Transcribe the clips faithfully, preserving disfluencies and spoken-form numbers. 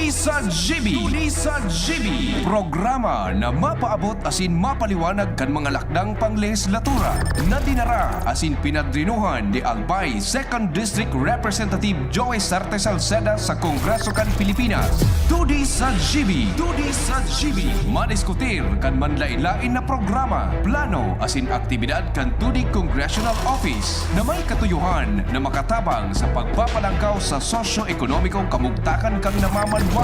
Sa G B, Tuni sa G B, programa na mapaabot asin mapaliwanag kan mga lakdang panglehislatura na dinara asin pinadrinuhan ni Albay Second District Representative Joey Sarte Salceda sa Kongreso kan Pilipinas. Tuni sa G B, Tuni sa G B, madiskutir kan manlain-lain na programa, plano asin aktibidad kan Tuni Congressional Office na may katuyohan na makatabang sa pagpapalangkaw sa sosyo-ekonomikong kamugtakan kan namamanwaan.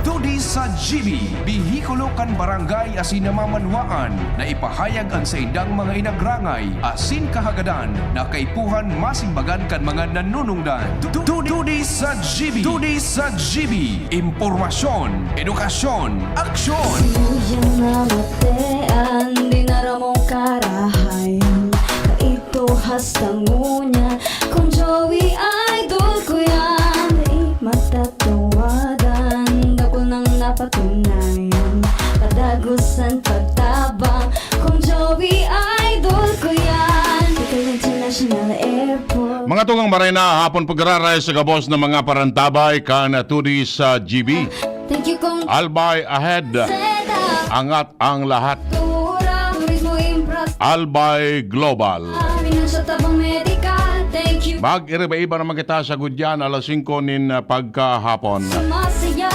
Tuni sa G B, behikulo kan barangay asin namamanwaan na ipahayag an saindang mga inagrangay asin kahagadan na kaipuhan masimbagan kan mga nanunungdan. Tu-, tu-, Tuni sa G B, Tuni sa G B, impormasyon, edukasyon, aksyon. Siyang namatean, di na ramong karahayan. Kaito hasta ngunyan, kung Joey idol ko yan, di matatawadan. Dakul nang napatunayan, kadagusan pagtabang, kung Joey idol ko yan. Bicol International Airport. Mga tugang, maray na hapon, pagraray sa gabos na mga parantabay kan Tuni sa G B. Thank you, Kong Albay ahead. Seda. Angat ang lahat. Tura, turismo, infrastructure. Albay Global. Financial, tabang medikal. Thank you. Mag-iriba-iba naman kita sa gudyan, alas singko nin, ah, pagkahapon. Sumasaya,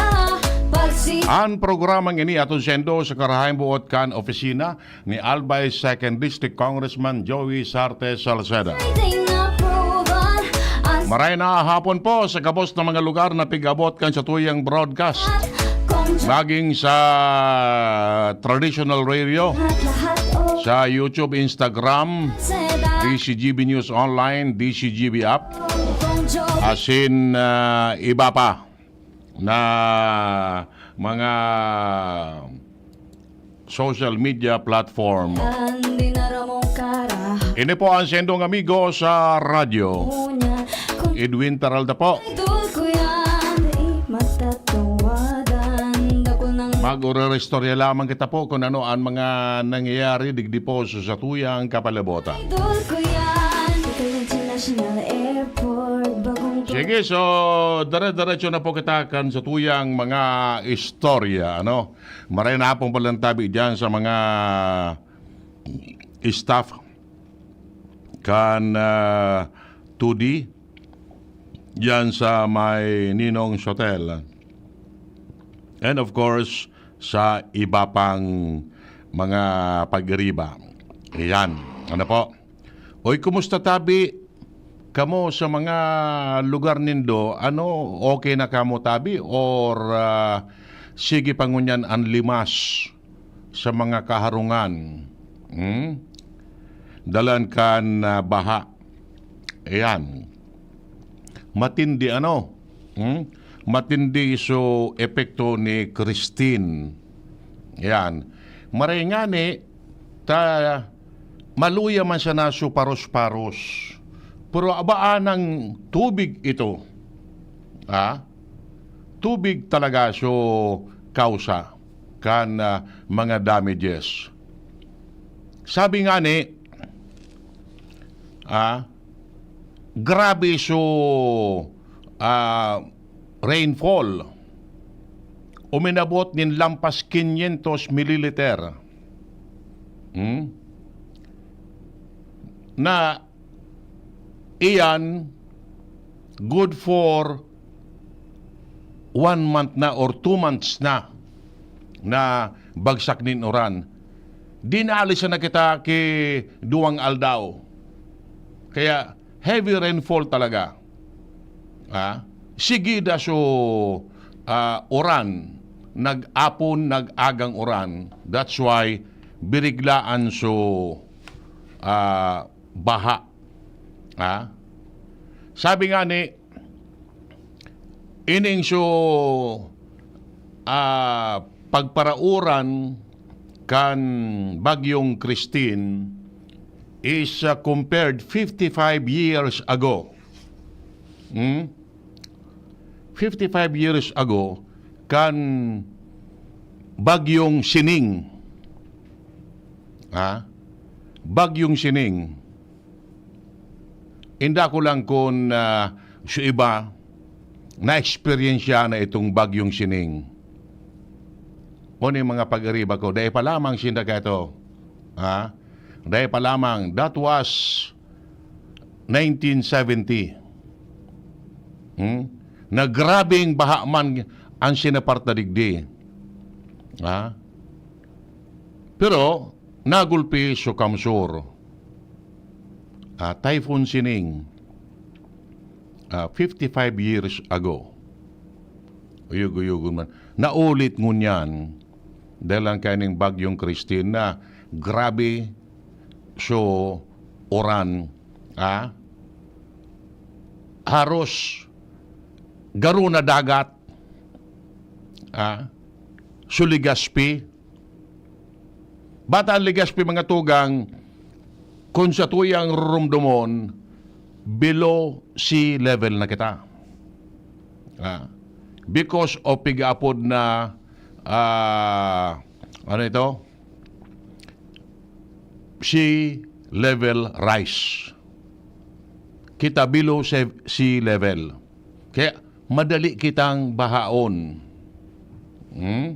pagsi- Ang programang ini aton sendo sa karahayang buot kan opisina ni Albay Second District Congressman Joey Sarte Salceda. Maray na hapon po sa gabos na mga lugar na pig-abot kan satuyang broadcast. Maging sa traditional radio, sa YouTube, Instagram, D C G B News Online, D C G B app, asin, ah, iba pa na mga social media platform. Ini po ang sendong amigo sa radyo. Edwin Taralda po. Mag-uriristorya lamang kita po kung ano ang mga nangyayari digdi po sa satuyang kapalibutan. Sige, so dire-diretso na po kita kan satuyang mga istorya, ano? Maray na hapon palang tabi diyan sa mga staff kan, ah, Tuni, diyan sa may Ninong's Hotel. And of course, sa iba pang mga pag-iriba. Ayan. Ano po? Oy, kumusta tabi? Kamo sa mga lugar nindo, ano, okay na kamo tabi? Or, ah, sige pa ngunyan an limas sa mga kaharungan? Hmm? Dalan kan, ah, baha. Ayan. Matindi, ano? Hmm? Matindi so epekto ni Christine. Ayan. Maray ngani, ta, maluya man sana so paros-paros. Pero abaan ng tubig ito. Ha? Tubig talaga so kausa kan, ah, mga damages. Sabi ngani, ah, grabe so, ah, rainfall. Uminabot nin lampas quinientos mililiter. Hmm? Na iyan good for one month na or two months na, na bagsak nin uran. Di naalis na kita ki duwang aldaw. Kaya heavy rainfall talaga. Ah, sigida so, ah, uran, nag-apon, nag-agang uran. That's why biriglaan so, ah, baha. Ah? Sabi nga ni, ining so, ah, pagparauran kan Bagyong Christine is, ah, compared fifty-five years ago. Hmm? Fifty-five years ago, kan Bagyong Sining. Ha? Bagyong Sining. Inda ko lang kun, ah, sa iba, na-eksperyensya na itong Bagyong Sining. Kuning mga pag-iriba ko, dai pa lamang sinda kaito. Ha? Dai pa lamang. That was nineteen seventy. Hmm? Na grabeng baha man an sinapar na digdi. Ha? Pero, nagulpi sa Kamsur. Ah, Typhoon Sining, ah, fifty-five years ago. Uyog-uyogon man. Naulit ngunyan, dahil lang kaining Bagyong Christine na grabe so uran, ah, haros garo na dagat, ah, so Legazpi. Bata ang Legazpi, mga tugang, kung sa tuyang rurumdomon, below sea level na kita. Ah, because of pigaapod na, ah, ano ito? Sea level rise. Kita below se-, sea level. Kaya madali kitang bahaon. Hmm?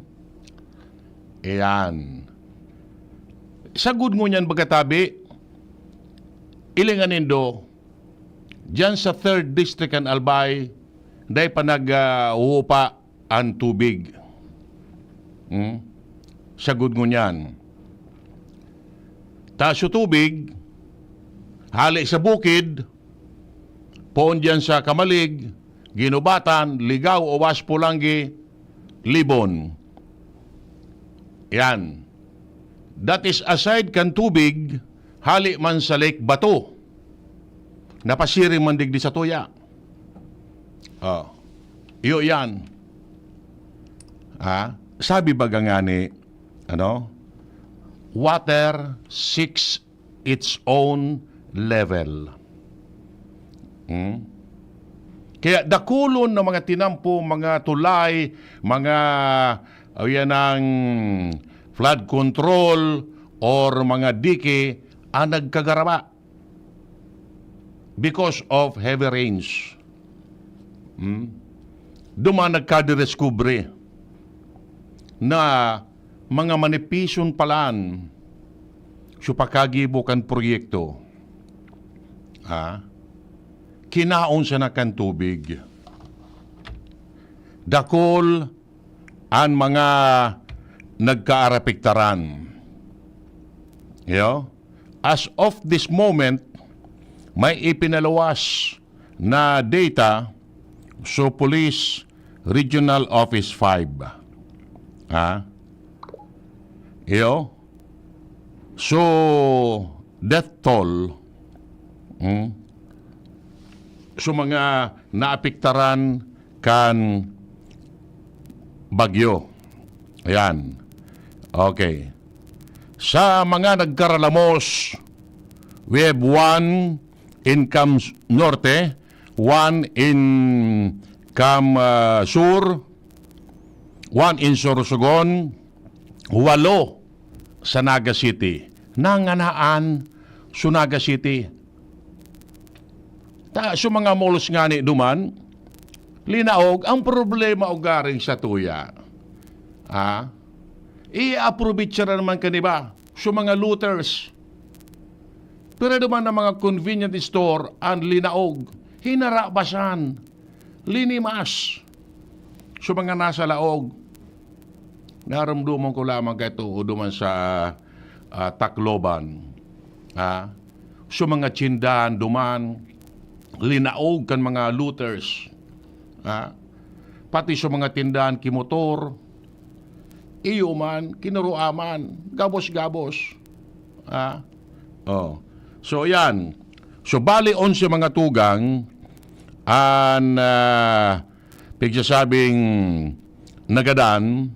Ayan. Sagud ngunyan pagkatabi, hilinga nindo, diyan sa third district kan Albay, dai pa nag, ah, upa an tubig. Hmm? Sagud ngunyan. Ta so tubig, hale sa bukid, poon diyan sa Camalig, Guinobatan, Ligao, Obas, Polangui, Libon. Yan. That is aside kan tubig, hale man sa Lake Bato. Napasiring man digdi sa tuya. Oh. Iyo yan. Ah, sabi baga ngani, ano? Water seeks its own level. Hmm? Kaya dakulon na mga tinampo, mga tulay, mga, o yan ang flood control or mga dike ang nagkagaraba because of heavy rains. Hmm? Duman nagkadidiskubre na mga manipison palan so pagkagibo kan proyekto. Ha? Kinaon sana kan tubig. Dakul an mga nagkaarapektaran. Yo? As of this moment, may ipinaluwas na data so Police Regional Office five. Ha? Iyo? So, death toll, hmm? So, mga naapektaran kan bagyo. Ayan. Okay. Sa mga nagkaralamos, we have one in Cam Norte, one in Cam, ah, Sur, one in Sorsogon, walo sa Naga City. Nanganaan sa Naga City. Ta, sa mga malls ngani duman, linaog, ang problema ugaring sa tuya. Ha? I-aprobitsa na naman kaniba sa mga looters. Pero duman ang mga convenience store, ang linaog, hinarabasan, linimas. Sa mga nasa laog, narumduman ko lamang kaito duman sa, ah, Tacloban. Ha? Sa mga tsindahan duman, linaog kan mga looters. Ha? Pati sa mga tindahan ki motor, iyo man, kinuruaman, gabos-gabos. Ha? Oh. So, yan. So, bali, onse mga tugang, an, ah, pigsasabing nagadan,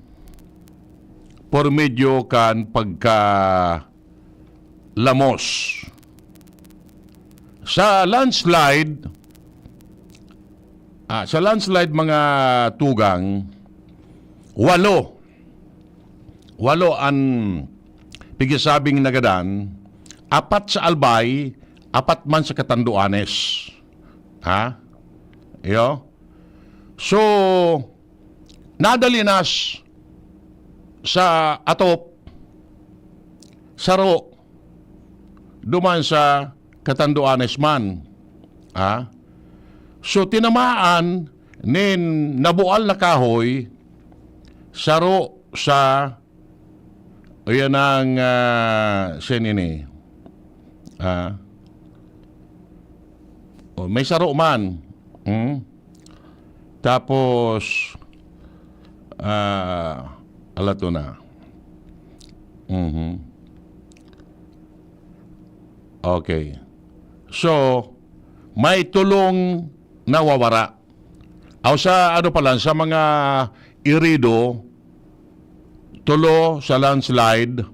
por medyo kan pagka lamos. Sa landslide, ah, sa landslide, mga tugang, walo. Walo an pigsasabing nagadan, apat sa Albay, apat man sa Catanduanes. Ha? Iyo? So, nadalinas sa atop, saro, duman sa Catanduanes man. Ah? So, tinamaan nin nabual na kahoy, saro sa, yan ang, ah, siya nini. Ah? O, may saro man. Hmm? Tapos, ah, alato na. Mhm. Okay. So, may tulong nawawara. Aw sa ano pa lang, sa mga irido, tulo sa landslide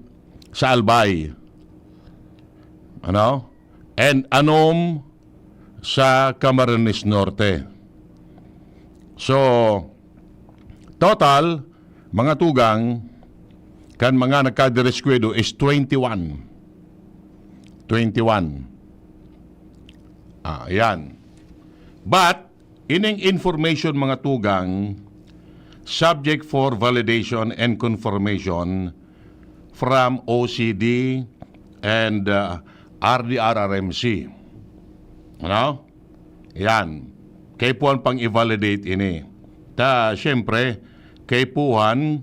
sa Albay. Ano? And anom sa Camarines Norte. So, total, mga tugang, kan mga nagkadiriskwedo is twenty-one. Twenty-one. Ah, yan. But, ining information, mga tugang, subject for validation and confirmation from O C D and, uh, R D R R M C. Ano? Yan. Kaipuhan pang i-validate ini. Ta, siyempre, kaipuhan,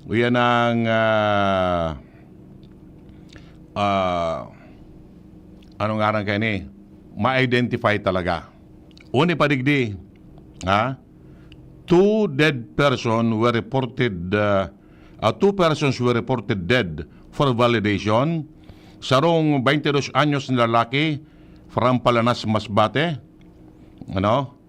yan ang, ah, ah, anong ngaran kayo ni? Ma-identify talaga. Uni pa digdi, ha? Two dead person were reported, ah, ah, two persons were reported dead for validation. Sarong twenty-two anyos na lalaki from Palanas, Masbate. Ano?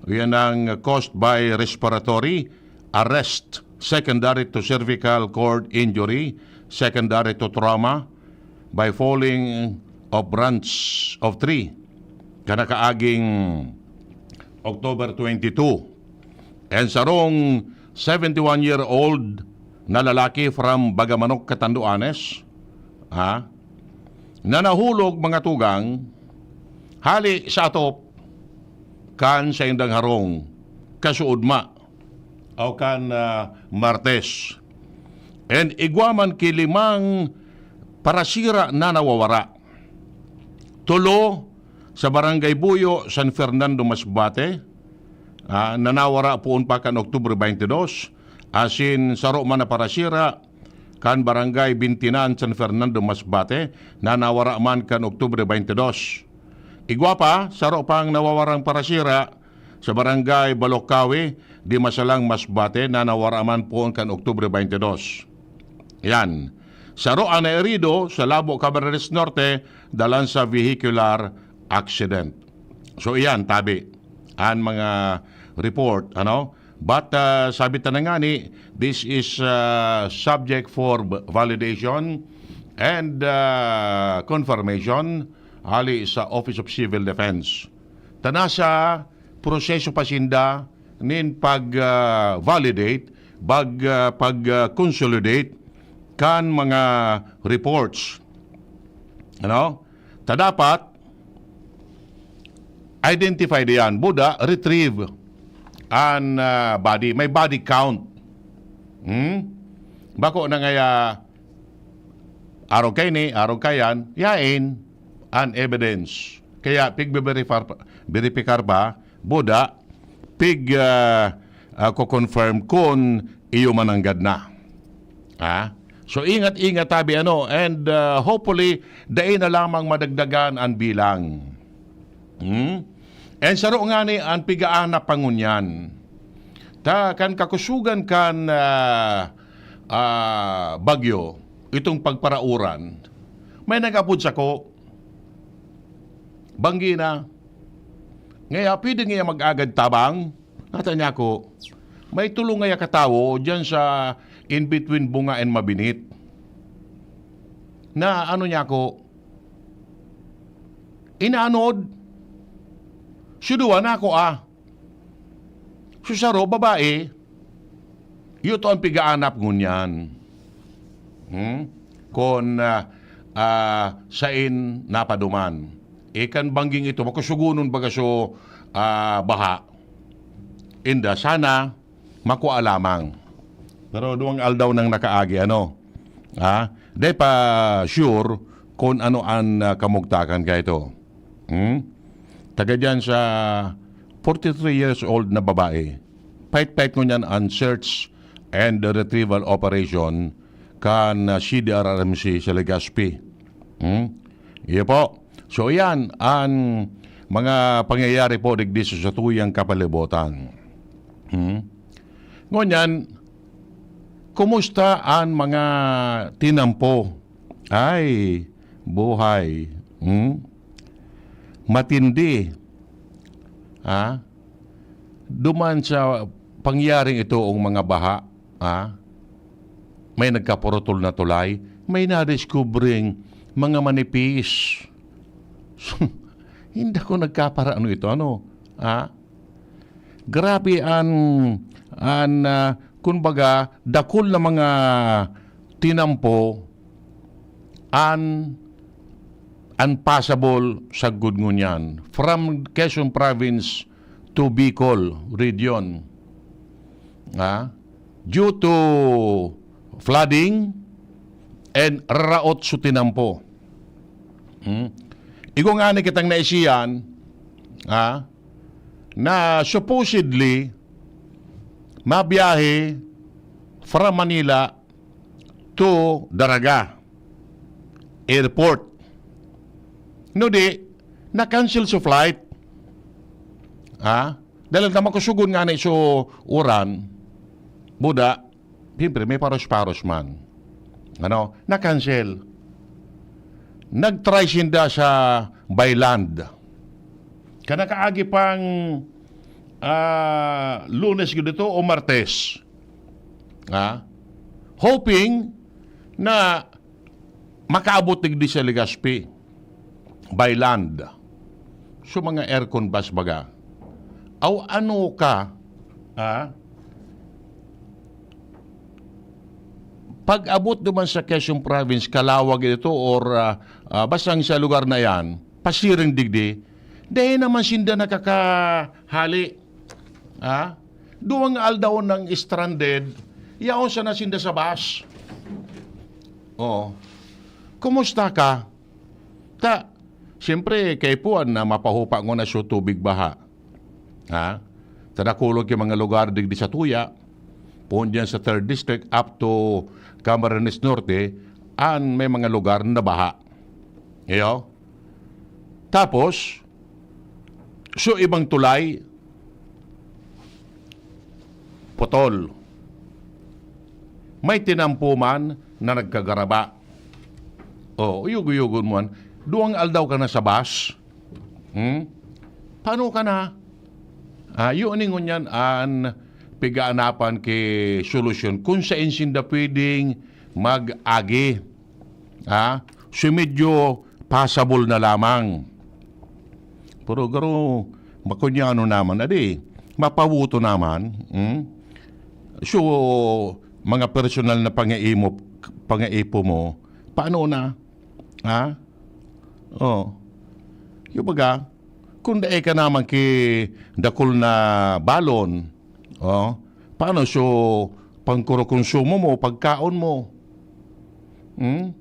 Yan ang caused by respiratory arrest, secondary to cervical cord injury, secondary to trauma by falling of branch of tree. Kanakaaging October twenty-two. And sarong seventy-one-year-old na lalaki from Bagamanok, Catanduanes, ha? Na nahulog, mga tugang, hali sa atop kan saindang harong kasuodma o kan, ah, Martes. And igwa man ki limang parasira na nawawara. Tulo sa Barangay Buyo, San Fernando, Masbate, ah, na nawara poon pa kan Oktubre twenty-two, asin saro man na parasira kan Barangay Bintinan, San Fernando, Masbate, na nawara man kan Oktubre twenty-two. Igwa pa, saro pang nawawarang parasira sa Barangay Balokkawi, Dimasalang, Masbate, na nawara man poon kan Oktubre twenty-two. Yan. Saro ang nairido sa Labo, Camarines Norte, dalan sa vehicular accident. So, iyan, tabi, an mga report, ano? But, ah, sabi ta na nga ni, this is, ah, subject for v-, validation and, ah, confirmation hali sa Office of Civil Defense. Ta nasa proseso pa sinda nin pag, ah, validate, pag, ah, pag, ah, consolidate kan mga reports. Ano? Ta dapat identify diyan, buda, retrieve an, ah, body. May body count. Hmm? Bako na ngaya, arog kay ni, arog kayan, yain an evidence. Kaya pigbe-verifar-, beripikar pa, buda, pig, ah, ah, ko-confirm kun iyo mananggad na. Ha? So, ingat-ingat tabi, ano, and, ah, hopefully, dai na lamang madagdagan an bilang. Hmm? And saro ngani an pigaanap pa ngunyan. Ta, kan kakusugan kan, ah, ah, bagyo, itong pagparauran, may nag-apod sako, banggi na, ngaya pwede ngaya mag-agad tabang? Nata niya ako, may tulo ngaya katawo diyan sa in between Bunga and Mabinit. Na ano niya ako, inaanod. Suduan ako, ah. Susaro, babae. Iyo to ang pigaanap ngunyan. Hmm? Kon, ah, ah, sain napaduman. Ikan bangging ito, makusugunon baga so, ah, baha. inda sana makua lamang. Pero duwang aldaw nang nakaagi, ano? Ha? Di pa sure kung ano an, ah, kamugtakan kaito. Hmm? Taga diyan sa forty-three years old na babae. Pait-pait ngunyan an search and retrieval operation kan, ah, C D R R M C sa Legazpi. Hmm? Iyo po. So, iyan an mga pangyayari po digdi sa satuyang kapalibutan. Hmm? Ngunyan, kumusta an mga tinampo? Ay, buhay. Hmm? Matindi. Ha? Duman sa pangyaring ito ang mga baha, ha? May nagkapurutol na tulay, may nadiskubreng mga manipis. Hindi ko nagkaparaano ito, ano? Ha? Grabe an, an, ah, kumbaga, dakul na mga tinampo an, an passable sagkod ngunyan. From Quezon Province to Bicol Region. Ah, due to flooding and raraot sa tinampo. Hmm? Igwa ngani kitang naisihan, ah, na supposedly mabiyahe from Manila to Daraga Airport. No di, na-cancel so flight. Ha? Dahil na makusugon ngani so uran, buda, siyempre, may paros-paros man. Ano? Na-cancel. Nag-try sinda sa by land. Kanakaagi pang, ah, Lunes gud ito o Martes. Ha? Hoping na makaabot digdi sa Legazpi by land. So, mga aircon bus baga. Aw, ano ka? Ha? Pag-abot naman sa Quezon Province, Calauag ito or, ah, ah, basta sa lugar na yan, pasiring digdi, dahil naman sinda nakakahali. Ha? Duwang aldaw nang stranded, yaon sana sinda sa bus. Oo. Kumusta ka? Ta, siyempre, kaipuhan na mapahupa ngona so tubig baha. Ha? Ta dakulog ki mga lugar digdi sa tuya, poon diyan sa third District up to Camarines Norte, an may mga lugar na baha. Iyo? Tapos, so ibang tulay, putol. May tinampo man na nagkagaraba. O, uyog-uyogon mo an, duwang aldaw ka na sa bus. Hmm? Paano ka na? Ah, yun, ngunyan an pigaanapan ki solusyon kung sain sinda pwedeng mag-agi. Ah, so medyo passable na lamang. Pero garo, makunyano naman, adi, mapawoto naman. Hmm? So, mga personal na pangaimo, pangaipo mo, paano na? Ha? Oh. Yung baga, kung dai ka naman ki dakul na balon, oh, paano so pangkuro-konsumo mo, pagkaon mo? Hmm?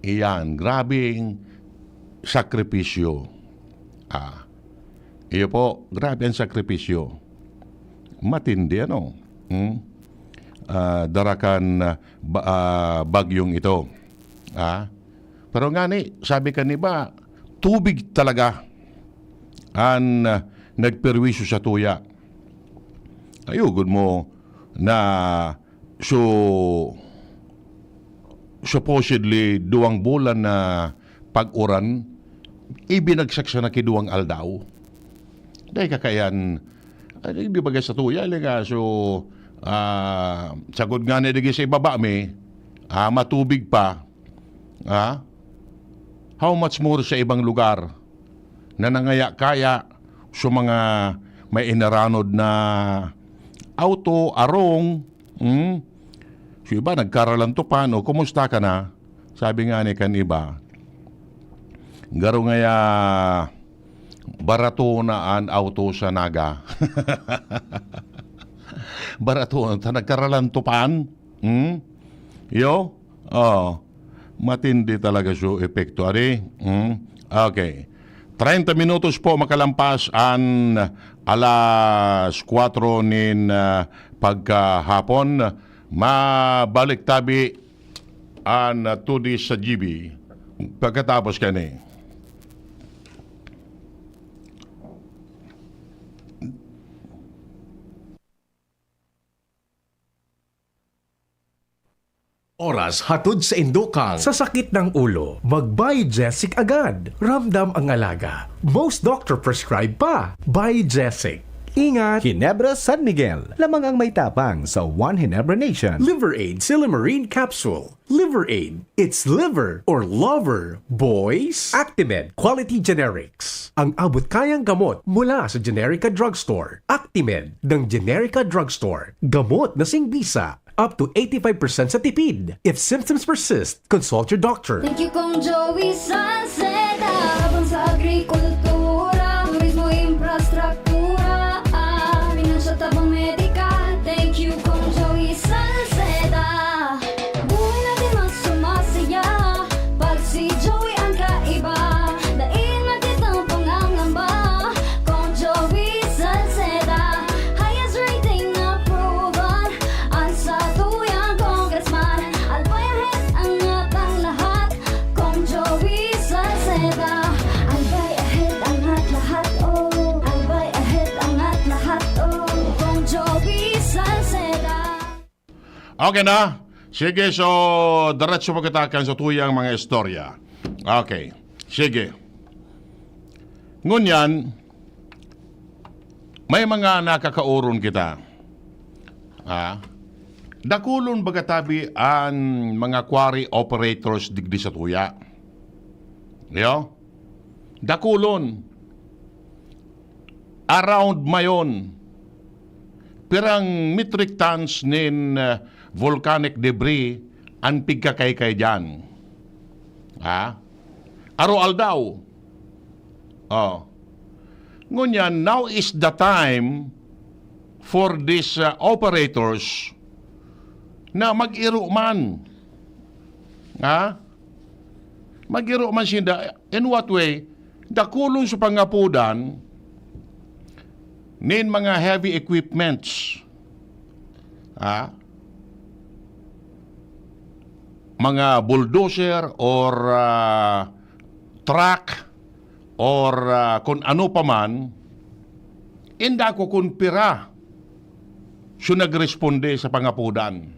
Iyan, grabeng sakripisyo. Ah, iyo po, grabe ang sakripisyo. Matindi, ano? Hmm? Ah, darakan, ah, ba-, ah, bagyong ito. Ah? Pero ngani, sabi kan iba, tubig talaga an, ah, nagperwisyo sa tuya. Ayugon mo na so supposedly duwang bulan na pag-uran, ibinagsak sana ki duwang aldaw. Dai kakayan, ay, di bagay sa tuya, ali nga, so, ah, sagod nga na digdi sa ibaba mi, ah, matubig pa, ah, how much more sa ibang lugar na nangaya-kaya sa mga may inaranod na auto, arong, hmm? So, iba, nagkaralantopan, "O, kumusta ka na?" Sabi nga ni kan iba, "Garo ngaya, Barato na an auto sa Naga. Barato na, ta nagkaralantopan. Hmm? Yo? Oh, matindi talaga su epekto, adi? Hmm? Okay. Treinta minutos po makalampas an alas kwatro nin, ah, pagkahapon. Mabalik tabi an, ah, Todi sa G B pagkatapos kani. Oras hatod sa indukang. Sa sakit ng ulo, mag-Biogesic agad. Ramdam ang alaga. Most doctor prescribe pa. Biogesic. Ingat! Ginebra San Miguel, lamang ang may tapang sa One Ginebra Nation. Liver Aid Silymarin Capsule. Liver Aid. It's liver or lover, boys. Actimed Quality Generics. Ang abot kayang gamot mula sa Generica Drugstore. Actimed ng Generica Drugstore. Gamot na singbisa. Up to eighty-five percent sa tipid. If symptoms persist, consult your doctor. Thank you, Kong Joey Salceda. Tabang sa agrikultura, turismo, infrastruktura, ah, pinansyal, tabang medikal. Thank you, Kong Joey Salceda. Buhay natin mas sumasaya pag si Joey ang kaiba. Dai na kitang pangangamba, Kong Joey Salceda. Highest rating na proven. An satuyang congressman, Albay Ahead angat ang lahat, Kong Joey Salceda. Albay Ahead angat lahat, oh. Albay Ahead angat lahat, oh. Kong Joey Salceda. Okay na? Sige, so, diretso pa kita kan satuyang mga istorya. Okay. Sige. Ngunyan, may mga nakakaoron kita. Ha? Dakulon baga tabi an mga quarry operators digdi satuya. Yo? Dakulon. Around mayon, pirang metric tons nin, ah, volcanic debris an pigkakaykay diyan. Ha? Aroaldaw. Oh. Ngunyan, now is the time for these, uh, operators na mag-iro man. Ha? Mag-iro man sinda. In what way? Dakulon sa pangapodan nin mga heavy equipments. Ha? Mga bulldozer or, ah, truck or, ah, kun ano pa man, inda ko kun pira so nagresponde sa pangapodan.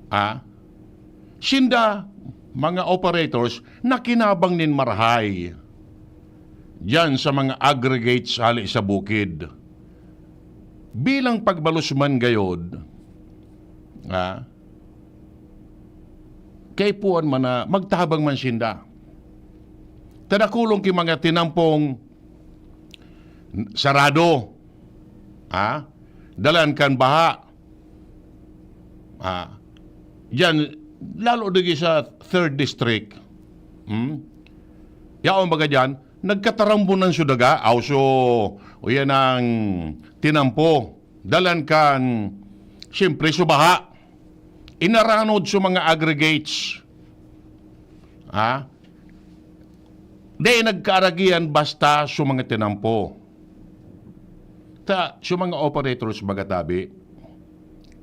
Ah, sinda, mga operators, nakinabang nin marahay diyan sa mga aggregates hali sa bukid. Bilang pagbalos man gayod, ah, kaipuhan man na magtabang man sinda. Ta dakulon ki mga tinampong sarado, ha? Dalan kan baha. Ah, diyan, lalo digi sa third district. Hmm? Yaon baga diyan, nagkatarambunan su daga, aw su, o yan ang tinampo. Dalan kan, siyempre, su baha. Inaranod su mga aggregates. Ha? Dai nagkaaragian basta su mga tinampo. Ta, su mga operators baga tabi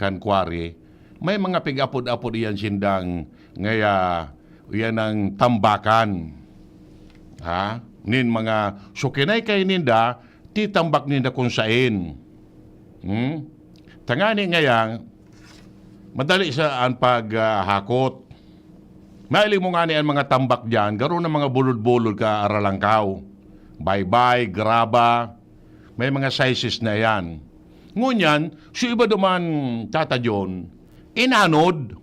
kan quarry, may mga pig-apod-apod iyan sindang ngaya, iyan ang tambakan. Ha? Nin mga, so kinaykay ninda, titambak ninda kun sain. Hmm? Tangani ngaya, madali sa an pag, ah, hakot. Mahiling mo ngani an mga tambak diyan, garo na mga bulod-bulod ka aralangkaw. Baybay, graba, may mga sizes na yan. Ngunyan, su iba duman, Tata John, inanod,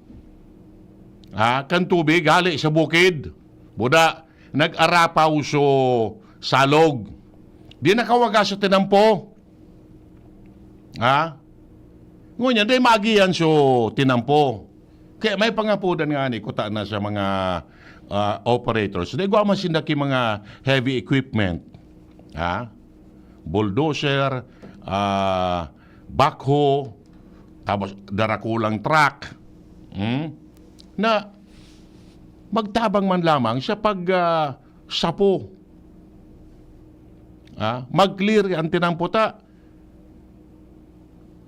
ha, kan tubig, hali sa bukid. Buda, nag-arapaw su salog. Di nakawaga sa tinampo. Ha? Ngunyan, dai maagihan su tinampo. Kaya may pangapodan ngani, kuta na sa mga, ah, operators. Dai gwa man sinda ki mga heavy equipment. Ha? Bulldozer, ah, backhoe, tapos darakulang truck. Hmm? Na magtabang man lamang sa pag, ah, sapo. Ah, mag-clear an tinampo ta.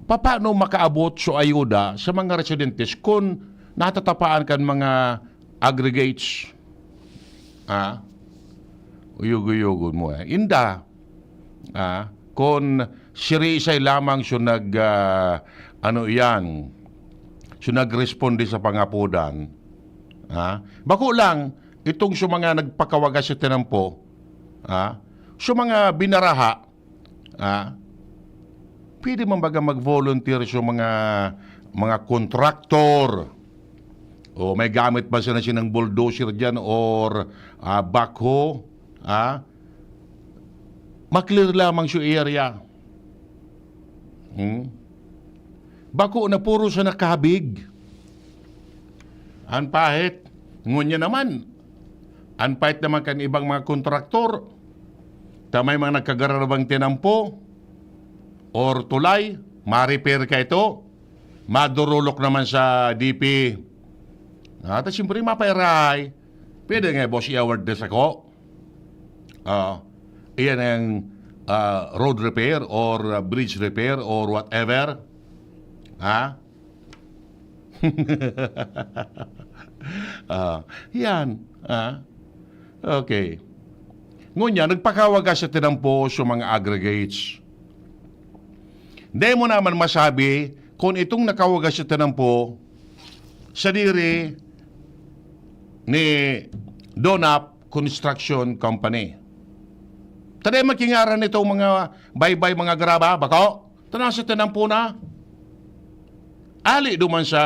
Papaano makaabot so ayuda sa mga residentes kun natatapaan kan mga aggregates? Ah, uyog-uyogon mo, eh. Inda, ah, kun sirisay lamang so nag, ah, ano iyan, so nagresponde sa pangapodan, ah, bako lang itong so mga nagpakawagas sa tinampo, ah, so mga binaraha, ah, pwede man baga mag-volunteer so mga, mga kontraktor? O may gamit ba sila sinang bulldozer diyan or, ah, backhoe? Ah, ma-clear lamang so area. Hmm? Bako na puro sa nakabig. An pahit, ngunyan naman, an pahit naman kan ibang mga kontraktor, ta may mga nagkagararabang tinampo or tulay, ma-repair ka ito, madurulok naman sa D P. Ah, ta siyempre, mapairahay. Pwede nga, boss, i-award na sako. Ah, iyan ang, ah, road repair or, ah, bridge repair or whatever. Ha? Ah, yan. Ah, okay. Ngunyan, nagpakawagas sa tinampo sa mga aggregates. Dai mo naman masabi kung itong nakawagas sa tinampo, sadiri ni Donap Construction Company. Ta dai man ki ngaran nitong mga baybay, mga graba, bako? Ta nasa tinampo na. Ali duman sa,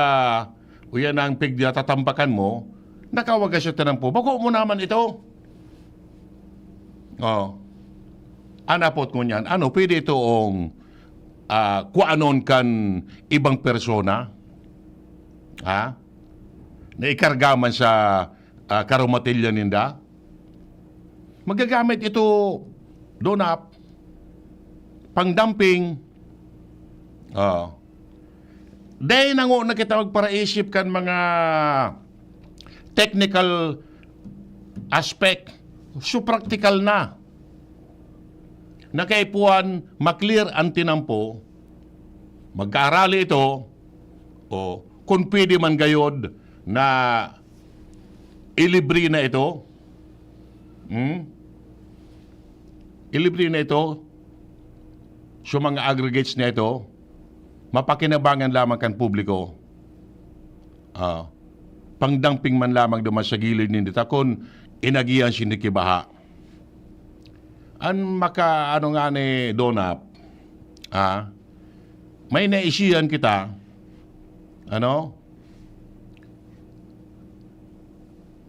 uyan ang pigya tatambakan mo, nakawagas sa tinampo. Bako mo naman ito. Oh. An apot ngunyan, ano, pwede itong, ah, kuanon kan ibang persona? Ha? Na ikarga man sa, ah, karumatilya ninda? Magagamit ito, Donap, pang-dumping. Oh. Dai na ngona kita magparaisip kan mga technical aspect. So, practical na. Na kaipuhan, ma-clear an tinampo, magkaarali ito, o kung pwede man gayod na ilibre na ito. Hmm? Ilibre na ito. So, mga aggregates na ito, mapakinabangan lamang kan publiko. Ah, pang-dumping man lamang duman sa gilid ninda ta kun inagihan sinda ki baha. An maka-, ano nga ni Donap, ah, may naisihan kita, ano,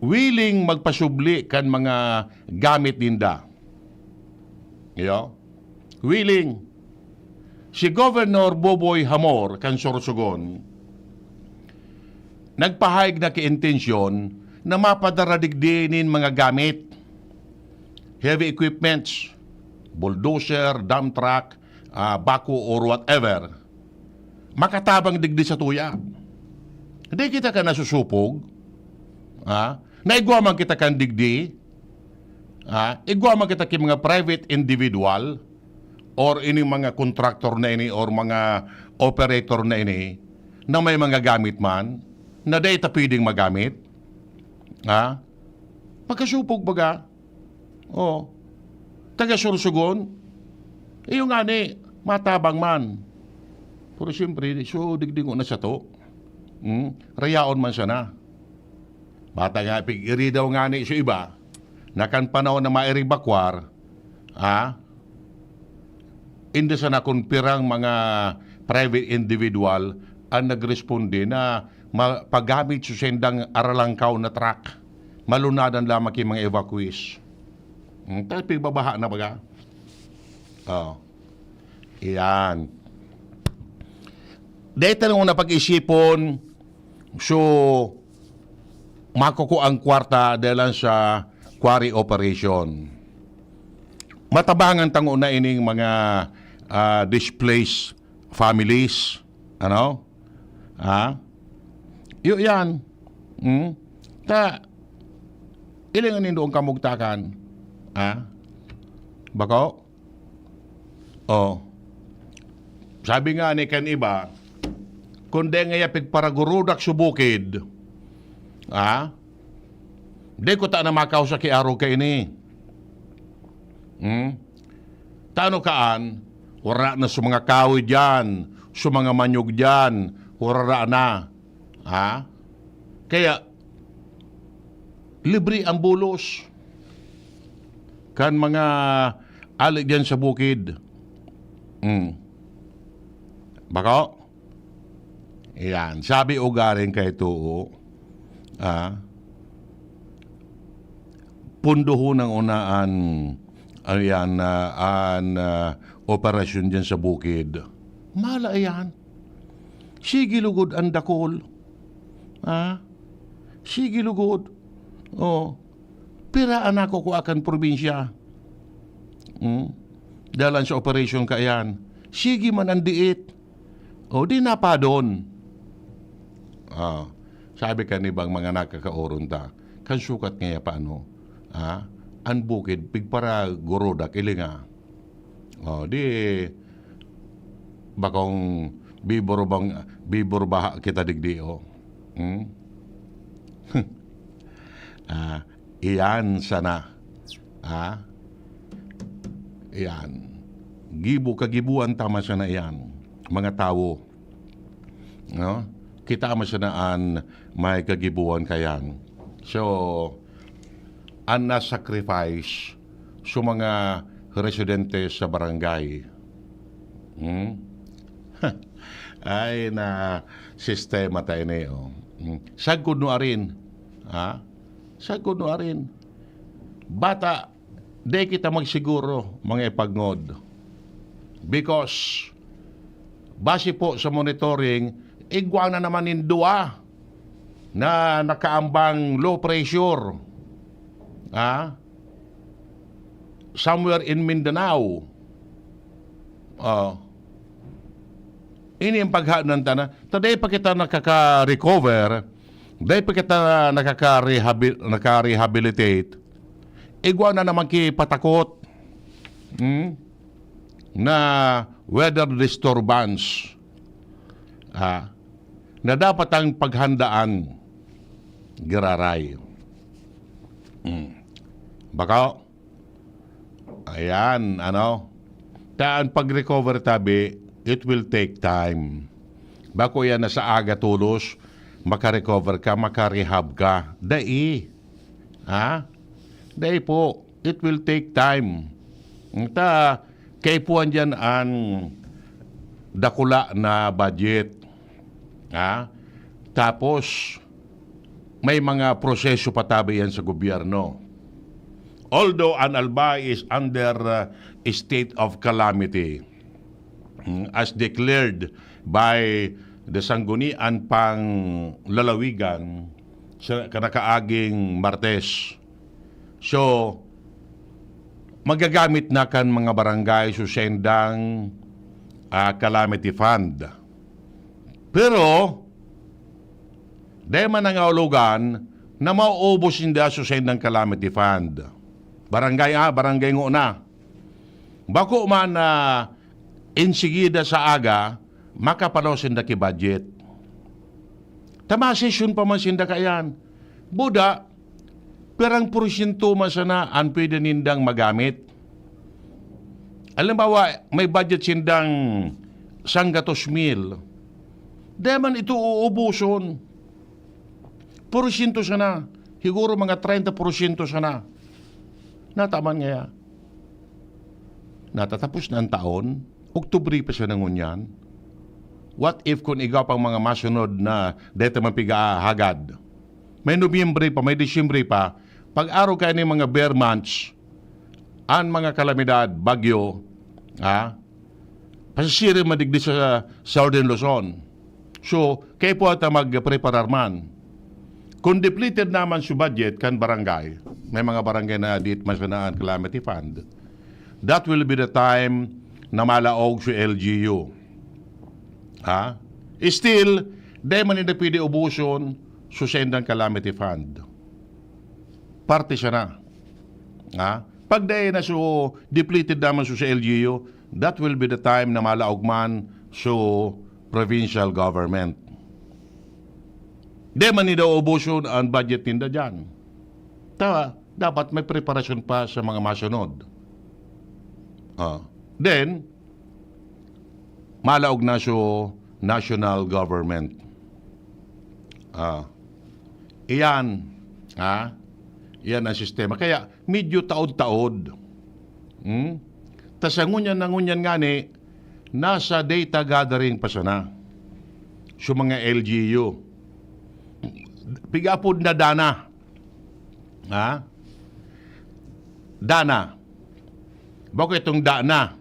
willing magpasubli kan mga gamit ninda. Iyo? Willing. Si Governor Boboy Hamor kan Sorsogon, nagpahayag na ki intensyon na mapadara digdi nin mga gamit, heavy equipments, bulldozer, dump truck, ah, backhoe or whatever, makatabang digdi sa tuya. Di kita ka nasusupog, ha? Naigwa man kita kan digdi, ha? Igwa man kita ki mga private individual or ini mga contractor na ini or mga operator na ini na may mga gamit man na dai ta pwedeng magamit, ha? Magkasupog baga. Oh. Taga Sorsogon. Iyo ngani, matabang man. Pero siyempre, so digdi ngona sato. Hmm? Rayaon man sana. Bata nga, pig-iri daw ngani so iba, na kan panahon na mairibakwar, ah, inda sana kun pirang mga private individual ang nagresponde na ma-, pagamit sa sendang aralangkaw na truck. Malunadan lamang ki mga evacuees. Hmm, ta pigbabaha na baga. Oh. Iyan. Dai ta na pag-isipon, so, makukuha ang kwarta dahil lang sa quarry operation. Matabangan tango na ining mga, ah, displaced families. Ano? Ha? Iyo yan. Hmm? Ta, ilingan nindo ang kamugtakan. Ha? Bako? Oh. Sabi nga ni kan iba, kung di nga iya pigparagurudak sa bukid, ha? Di ko ta na makausa ki arog kaini. Hmm? Tano kaan, wala na sa mga kahoy diyan, sa mga manyog diyan, wala na. Ha? Kaya, libre ang bulos kan mga ali diyan sa bukid. Hmm. Bako? Yan. Sabi ugaring kay Tuo, ah, pundohon ang una an, ano yan, ah, an, ah, operasyon diyan sa bukid. Mala yan. Sige lugod ang dakul. Ah? Sige lugod. Oh. Pira an nakukua kan probinsya? Hmm? Dalan sa operasyon kaiyan. Sige man ang diit. O, di napadon. Ah, sabi kan ibang mga nakakaoron ta, kan sukat ngaya pa ano, ah, an bukid, pigparagurudak, ilinga. O, di, bakong biburo bang, biburo baha kita digdi, o. Hmm? Ah, iyan sana. Ah? Iyan. Gibo, kagibuan tama sana iyan, mga tawo. No? Kita mo sana an may kagibuan kayan. So, an na-sacrifice sa mga residente sa barangay. Hmm? Ay, na sistema tayo na yun. Hmm. Sagkod no arin. Ha? Sagkod no arin. Bata, di kita magsiguro, mga ipagngod. Because, base po sa monitoring, igwa na naman yung dua na nakaambang low pressure. Ha? Somewhere in Mindanao. Oh. Ini ang paghanan ta na. Ta dai pa kita nakaka-recover, dai pa kita nakaka-rehabil-, naka-rehabilitate. Igwa na naman ki patakot. Hmm? Na weather disturbance. Ah, na dapat ang paghandaan, giraray. Hmm. Bako? Ayan, ano? Ta an pag-recover tabi, it will take time. Bako yan na sa aga tolos, maka-recover ka, maka-rehab ka. Dai. Ha? Dai po. It will take time. Ta, kaipuhan diyan an dakula na budget. Ha? Tapos, may mga proseso pa tabi yan sa gobyerno. Although an Albay is under, uh, state of calamity, mm, as declared by the Sangguniang Panlalawigan sa kanakaaging Martes. So, magagamit na kan mga barangay sa sendang, ah, calamity fund. Pero, dai man nangahulugan na mauubos ninda sa sendang calamity fund. Barangay, ah, barangay ngo na. Bako man na insigida sa aga, makapano sinda ki budget. Ta masesyon pa man sinda kaiyan. Buda, pirang porsyento man sana an pwede nindang magamit? Halimbawa, may budget sindang sanggatos mil. Di man ito uubuson. Porsyento sana. Siguro mga treinta porsyento sana. Nataman ngaya. Natatapos na ang taon. Oktubre pa siya na ngunyan. What if kung igwa pang mga masunod na deta man piga-hagad? May Nobyembre pa, may Disyembre pa. Pag-araw kayo ng mga bear months, an mga kalamidad, bagyo, ha? Pasisiring man digdi sa Southern Luzon. So, kaipuhan ta magpreparar man. Kung depleted naman su budget kan barangay, may mga barangay na di masanaan calamity fund, that will be the time na malaog su L G U. Ha? Still, di man nila pwede ubuson su sendang calamity fund. Parte siya na. Ha? Pag dai na su depleted naman su sa L G U, that will be the time na malaog man su provincial government. Di man nila ubuson an budget ninda diyan. Ta, dapat may preparasyon pa sa mga masunod. Ah. Then, malaog na su national government. Ah. Iyan, ha? Iyan ang sistema. Kaya, medyo taod-taod. Hmm? Ta sa ngunyan na ngunyan ngani, nasa data gathering pa sana. Su mga L G U. Pig-apod na DANA. Ha? DANA. Bako itong DANA.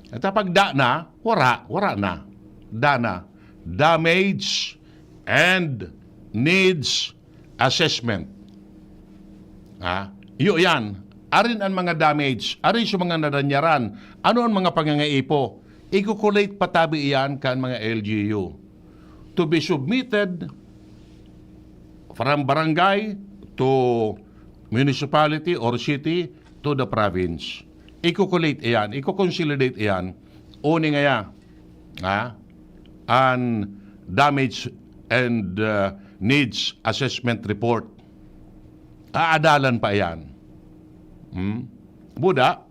At pag DANA, wara, wara na. DANA. Damage and Needs Assessment. Ha? Iyo yan. Arin ang mga damage, arin su mga nadanyaran, ano ang mga pangangaipo, iko-collate pa tabi iyan kan mga L G U to be submitted from barangay to municipality or city to the province. Iko-collate iyan, iko-consolidate iyan. Uni ngaya, ha? An damage and, uh, needs assessment report. Aadalan pa iyan. Hmm? Buda,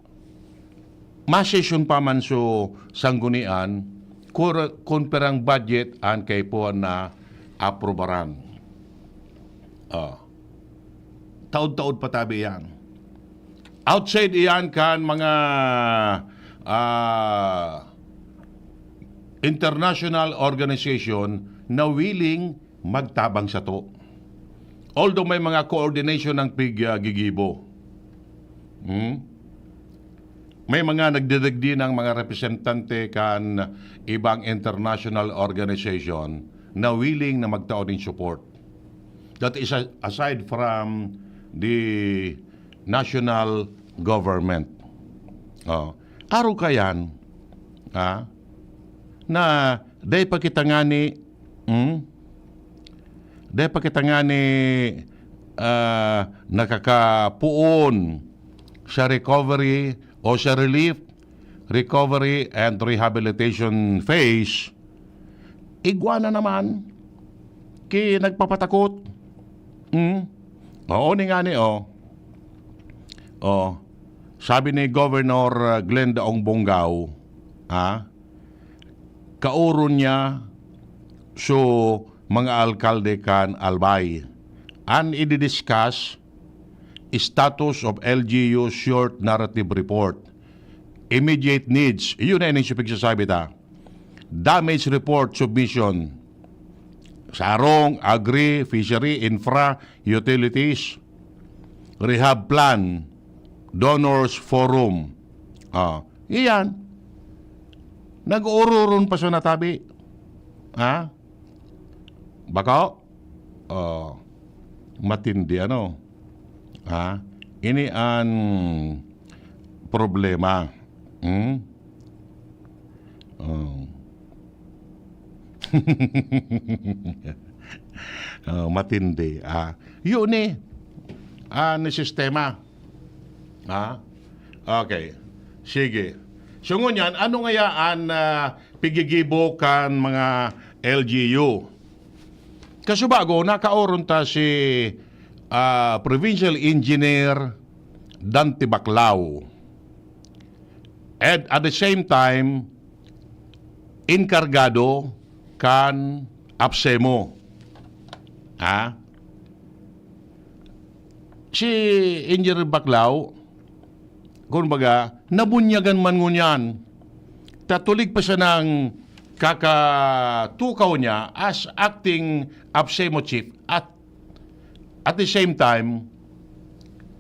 masesyon pa man su sanggunian, kur-, kun pirang budget an kaipuhan na aprobaran. Ah. Taod-taod pa tabi iyan. Outside iyan kan mga, ah, international organization na willing magtabang sato. Although may mga coordination ang pig-, ah, gigibo. Hmm? May mga nagdidigdi ng mga representante kan ibang international organization na willing na magtao nin support. That is a-, aside from the national government. Oh. Aro kayan, ha? Na dai pa kita ngani, hmm? Dai pa kita ngani, ah, nakakapoon sa recovery o sa relief, recovery and rehabilitation phase, igwa na naman ki nagpapatakot. Hmm? Oo, ni ngani, oh. Oh, sabi ni Governor, uh, Glenda Ong Bongao, ha? Kaoron niya su mga alkalde kan Albay. An i-discuss, status of L G U short narrative report. Immediate needs. Iyon na ining pigsasabi ta. Damage report submission. Sarong, agri, fishery, infra, utilities, rehab plan, donors forum. Ah, iyan. Nag-ururon pa sa natabi. Ha? Bako? Oh, matindi, ano? Ha? Ini an problema. Hmm? Oh. Oh, matindi, ah. Yun eh. Ah, ni sistema. Ha? Okay. Sige. So, ngunyan, ano ngaya an, ah, pigigibo kan mga L G U? Kasubago, nakaoron ta si, ah, Provincial Engineer Dante Baclao. And at the same time, enkargado kan APSEMO. Ha? Si Engineer Baclao, kumbaga, nabunyagan man ngunyan. Tatulig pa siya ng kakatukaw niya as acting APSEMO chief at, at the same time,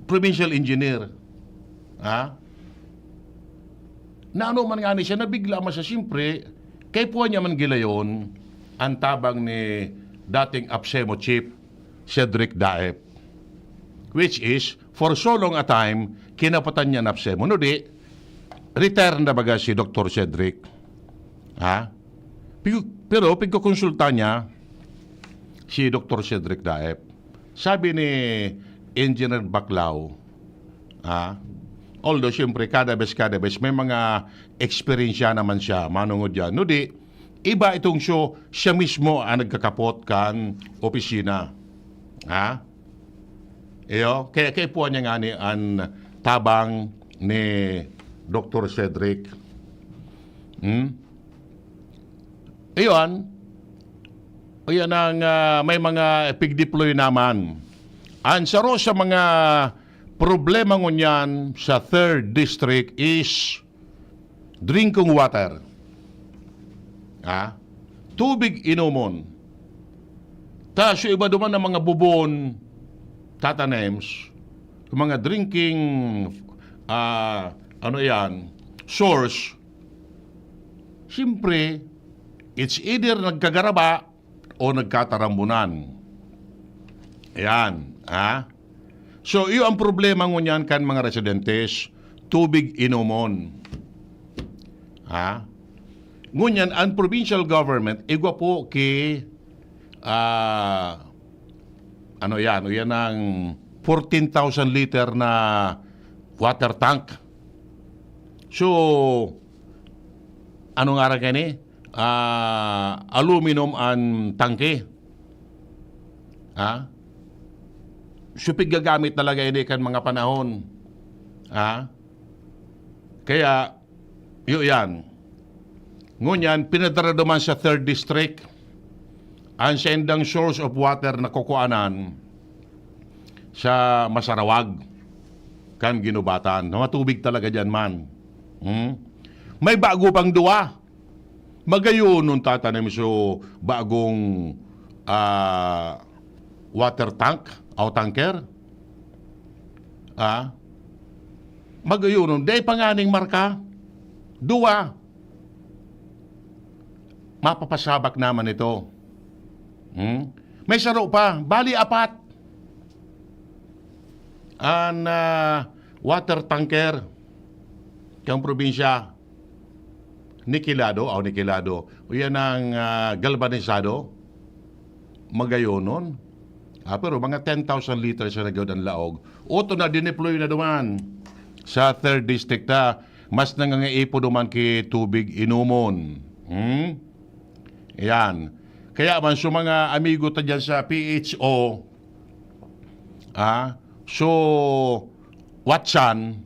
provincial engineer. Ha? Na ano man nga ni siya, nabigla man siya, siyempre, kay puwan niya man gilayon ang tabang ni dating APSEMO chief. Cedric Daep. Which is, for so long a time, kinapatan niya napse mo. No di, retire na baga si Doktor Cedric. Ha? Pigu- Pero pigkokonsulta niya si Doktor Cedric Daep. Sabi ni Engineer Baclao, ha? Although, siyempre, kada bes, kada bes, may mga eksperyensya naman siya, manungod yan. No di, iba itong show, siya mismo ang nagkakapot kan opisina. Ha? Iyo, kaya kaipuhan niya nga ni an tabang ni Doktor Cedric. Hmm? Iyon, iyan ang, ah, may mga pig-deploy naman. Ang saro sa mga problema ngunyan sa third district is drinking water. Ha? Tubig inomon. Ta, so iba duman ang mga bubon, tatanems, yung mga drinking, ah, ano yan, source, siyempre, it's either nagkagaraba o nagkatarambunan. Ayan, ha? So, iyo ang problema ngunyan kan mga residentes, tubig inomon. Ha? Ngunyan, ang provincial government, igwa po ki, ah, ano yan, o yan ang fourteen thousand liter na water tank. So, ano nga rin kayo ni? Ah, aluminum ang tangke. Ha? So, piggagamit talaga ini kan mga panahon. Ha? Kaya, iyo yan. Ngunyan, pinadara duman sa third district ang saindang source of water na kukuanan sa Masarawag, kan Ginubatan. Matubig talaga dyan man. Hmm? May bago pang duwa. Magayon nung tatanim so bagong, ah, water tank o tanker. Ah? Magayon nung, dai pa nganing marka. Duwa. Mapapasabak naman ito. Hmm? May saro pa. Bali, apat. An, ah, water tanker kang probinsya. Nikilado, aw nikilado. O yan ang, ah, galvanisado. Magayonon. Ah, pero mga ten thousand liters na gawad ang laog. Oto na, dineploy na duman sa third district ta. Mas nangangaipo duman ki tubig inomon. Hmm? Yan. Kaya man, so mga amigo ta dyan sa P H O, ah, so, Watsan,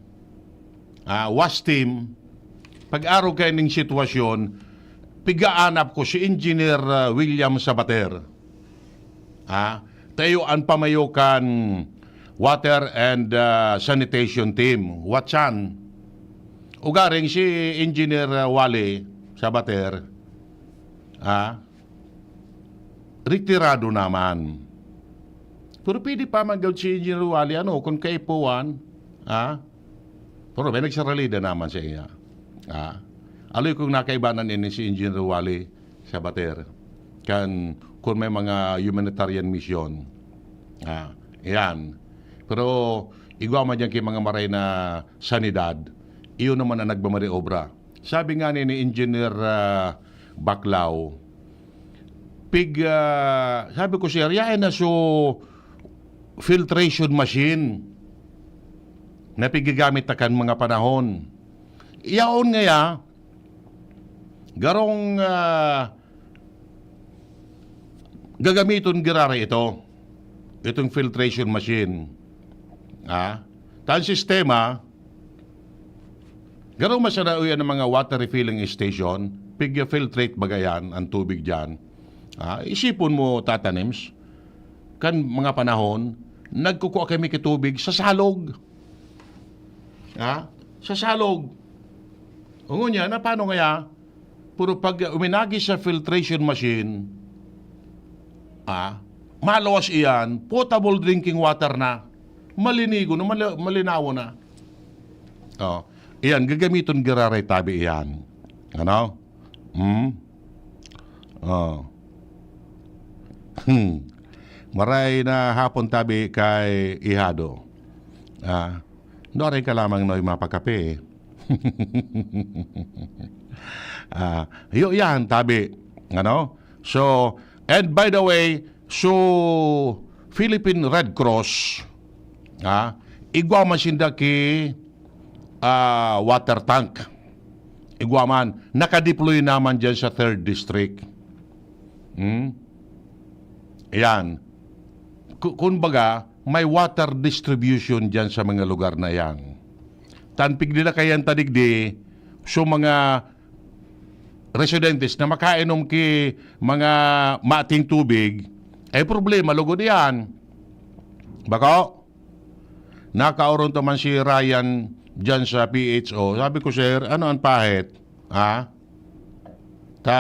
ah, was team, pag-arog kayo ning sitwasyon, pigaanap ko si Engineer, ah, William Sabater. Ah, tayo ang pamayo kan Water and, ah, Sanitation Team, Watsan. Ugaring si Engineer, ah, Wally Sabater, ah, retirado naman. Pero pwede pa man gawd si Engineer Wally, ano, kung kaipuhan, ha? Pero may nagsaralida naman sa iya. Ha? Aloy kung nakaibanan ini si Engineer Wally Sabater. Kan, kung may mga humanitarian mission. Ha? Yan. Pero, igwa man dyan kay mga maray na sanidad, iyon naman ang nagmamariobra. Sabi nga ni, ni Engineer, ah, Baclao, pig, ah, sabi ko, "Sir, yain na so filtration machine na pigagamit na kan mga panahon." Yaon ngaya, garong, ah, gagamiton giraray ito, itong filtration machine. Ah, tan sistema, garo masarauyan ang mga water refilling station, pigya-filtrate baga yan, ang tubig dyan. Ah, isipon mo, Tata Nims, kan mga panahon, nagkukua kami ki tubig sa salog. Ha? Sa salog. O ngunyan, na paano kaya? Pero pag uminagi sa filtration machine, ah, maluwas iyan, potable drinking water na. Malinigo na, mali-, malinaw na. Oh, iyan, gagamiton giraray tabi iyan. Ano? Hmm? Oh. Hmm. Maray na hapon tabi kay Ihado. Ah, nuaray ka lamang noy mapakape. Ah, iyo yan, tabi. Ano? So, and by the way, so Philippine Red Cross, ah, igwa man sinda ki, ah, water tank. Igwa man, nakadeploy naman dyan sa third district. Hmm? Yan. Ku-, kumbaga, may water distribution dyan sa mga lugar na yan. Tanpig nila kayan tadigdi, so mga residentes na makainom ki mga mating tubig, ay problema, lugod yan. Bako, nakaoron to man si Ryan dyan sa P H O. Sabi ko, "Sir, ano ang pahit? Ha? Ta,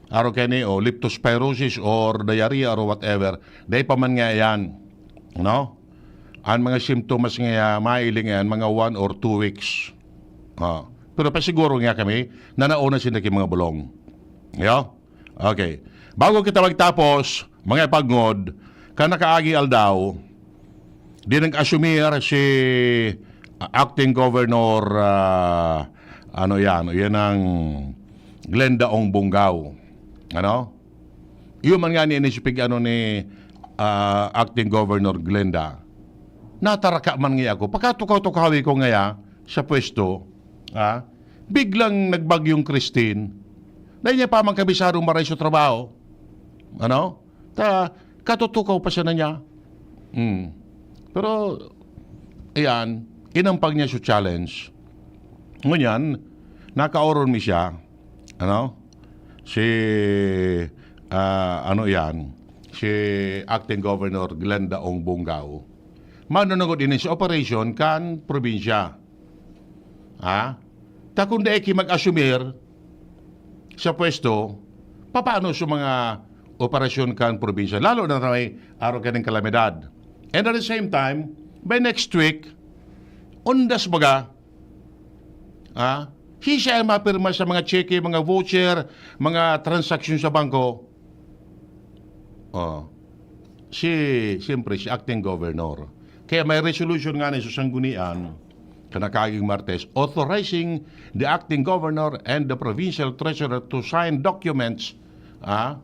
aro kani, o, leptospirosis or diarrhea or whatever." Dai pa man nga yan. No? Ang mga simptomas nga mailing yan, mga one or two weeks. Ah, pero pasiguro nga kami na nauna sinda ki mga bulong. Yo? Okay. Bago kita magtapos, mga ipagngod, kan nakaagi aldaw, di nag-asumir si Acting Governor, ah, ano yan, yan ang Glenda Ong Bongao. Ano? Iyo man nga ni inisipig ano ni, ah, Acting Governor Glenda. Nataraka man nga ako. Pagkatukaw-tukawi ko ngaya sa pwesto, ah, biglang nagbagyong Christine. Dahil niya pa man kabisado maray sa trabaho. Ano? Ta, katutukaw pa siya na niya. Hmm. Pero, ayan, inampag niya sa challenge. Ngunyan, nakaoron mi siya. Ano? Si, ah, ano yan? Si Acting Governor Glenda Ong Bongao. Manunungod ini sa operasyon kan probinsya. Ha? Ta kung dai ki mag-asumir sa pwesto, papaano sa mga operasyon kan probinsya? Lalo na may araw kaning kalamidad. And at the same time, by next week, undas baga, ha? Siya ang mapirma sa mga cheque, mga voucher, mga transaksyon sa bangko. Oh. Si, siyempre, si acting governor. Kaya may resolution nga na sa sanggunian, kanakaging Martes, authorizing the acting governor and the provincial treasurer to sign documents, ah,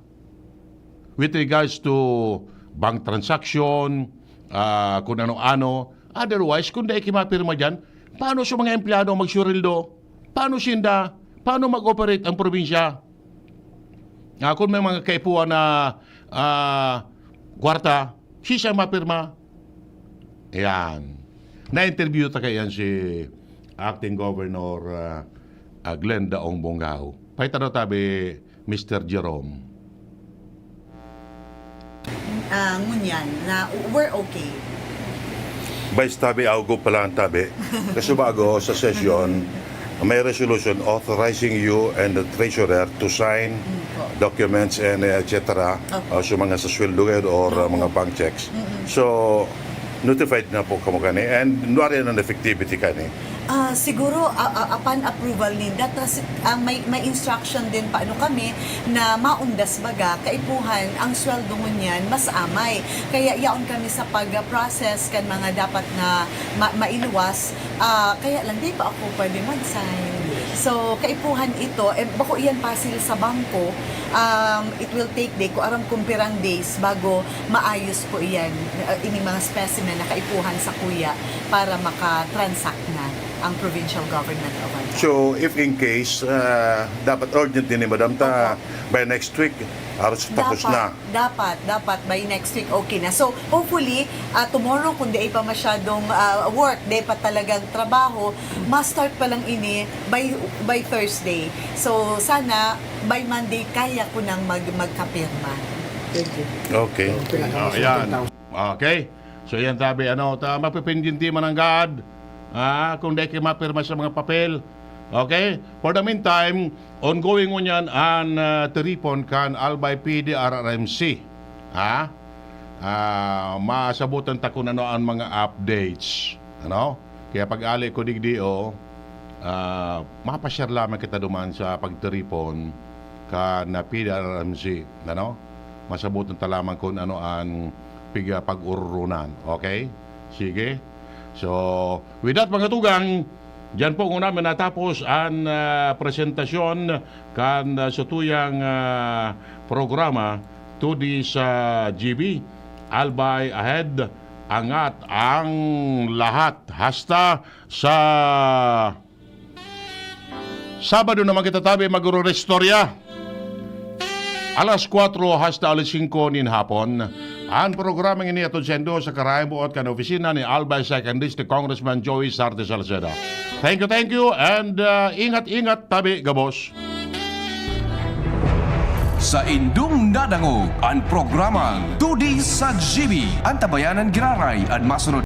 with regards to bank transaction, ah, kung ano-ano. Otherwise, kung dai ki mapirma dyan, paano sa mga empleyado magsuweldo? Paano sinda? Paano mag-operate ang probinsya? Ah, kung may mga kaipuhan na, ah, kwarta, siya mapirma. Ayan. Na-interview ta kaiyan si Acting Governor, ah, ah, Glenda Ong Bongao. Pakita daw tabi, Mister Jerome. Ah, ngunyan, na we're okay. By tabi, augo pa lang tabi. Kasi bago sa session, may resolution authorizing you and the treasurer to sign Mm, po. documents and, eh, et cetera. Opo. Ah, sa mga sa sweldo ngayon or, ah, Opo. mga bank checks. Mm-mm. So, notified na po kamo kani and nuari na effectivity kani. Ah, siguro, a-, a-, upon approval ninda, tas, ah, may, may instruction din paano kami na maundas baga, kaipuhan, ang sweldo ngunyan mas amay. Kaya yaon kami sa pag-process kan mga dapat na ma-, mailuwas. Ah, kaya lang, di pa ako pwede mag-sign. So, kaipuhan ito, eh, bako iyan pasil sa bangko, um, it will take day, kung aram kung pirang days bago maayos po iyan, ah, ining mga specimen na kaipuhan sa kuya para maka-transact na ang provincial government of Albay. So, if in case, ah, dapat urgent din ni Madam ta, Opo. by next week, aros tapos Dapat, na. dapat, dapat by next week, okay na. So, hopefully, ah, tomorrow, kung di pa masyadong, ah, work, di pa talagang trabaho, ma-start pa lang ini by, by Thursday. So, sana by Monday, kaya ko nang mag-, magkapirma. Thank you. Okay. Okay lang, Ah, Mister yan. Tintao. Okay. So, yan tabi, ano, ta, mapipindyente man ang God. Ah, kung di kayo mapirma sa mga papel. Okay? For the meantime, ongoing ngunyan ang, ah, tiripon kan Albay P D R R M C. Ha? Ah, masabutan ta kung ano ang mga updates. Ano? Kaya pag-ali ko digdi, oh, ah, mapashare lamang kita duman sa pagtiripon kan P D R R M C. Ano? masabotan ta lamang kun ano an piga pag-ururunan. Okay? Sige. So, with that, mga tugang, diyan po nguna mi natapos an, ah, presentasyon kan, ah, satuyang, ah, programa, Today's, ah, G B. Albay ahead, angat ang lahat. Hasta sa Sabado naman kita tabi magrurestorya. Alas kwatro hasta alas singko nin hapon. An programang ini atod saindo sa karayang buot kan opisina ni Albay Second District Congressman Joey Sarte Salceda. Thank you, thank you, and, ah, ingat-ingat tabi gabos. Saindong nadangog an programang Today's G B. An tabayanan giraray, an masunod